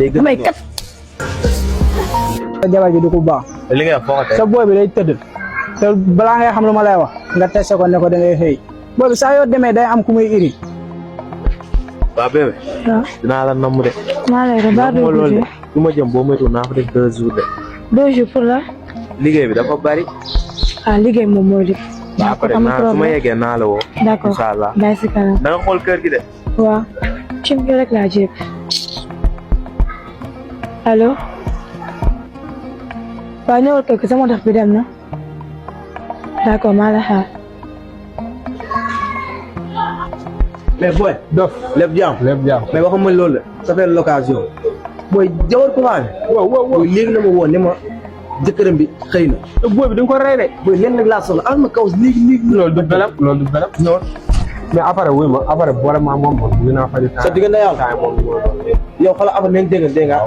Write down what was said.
day gën may kat sa jabar ji du ko baax li ngay foo ko tey sa booy bi day tëdd te balaa ngay xam lu ma lay wax nga testé ko ne ko da ngay xëy booy bi saa yoo demee day am ku muy iri waaw bébé waaw dinaa la namm de maa lay def baa namm doo loolu de guddi du ma jëm boo moytuwul naa fa def 2 jours de 2 jours pour la liggéey bi dafa bari ah liggéey moom moo di ba après amul naa su ma problème yeggee naa la woo d'accord incha allah bàyyi si kanam da nga xool kër gi de waaw cim gi rek laa jéeg allo waaw ñëwal kër gi sama dox bi dem na d'accord maa la xaar mais booy dof lépp jàmm mais waxuma loolu la ça fait l'occasion booy jawar ko waane booy léegi na ma woon ne ma jëkkëram bi xëy na te booy bi da nga ko rey de booy leen nag laa soxla am na kaw léegi loolu du belam non mais après wuy ma après vraiment moom dinaa faj. sa diggante yàlla yow xoolal après nañ dégg nga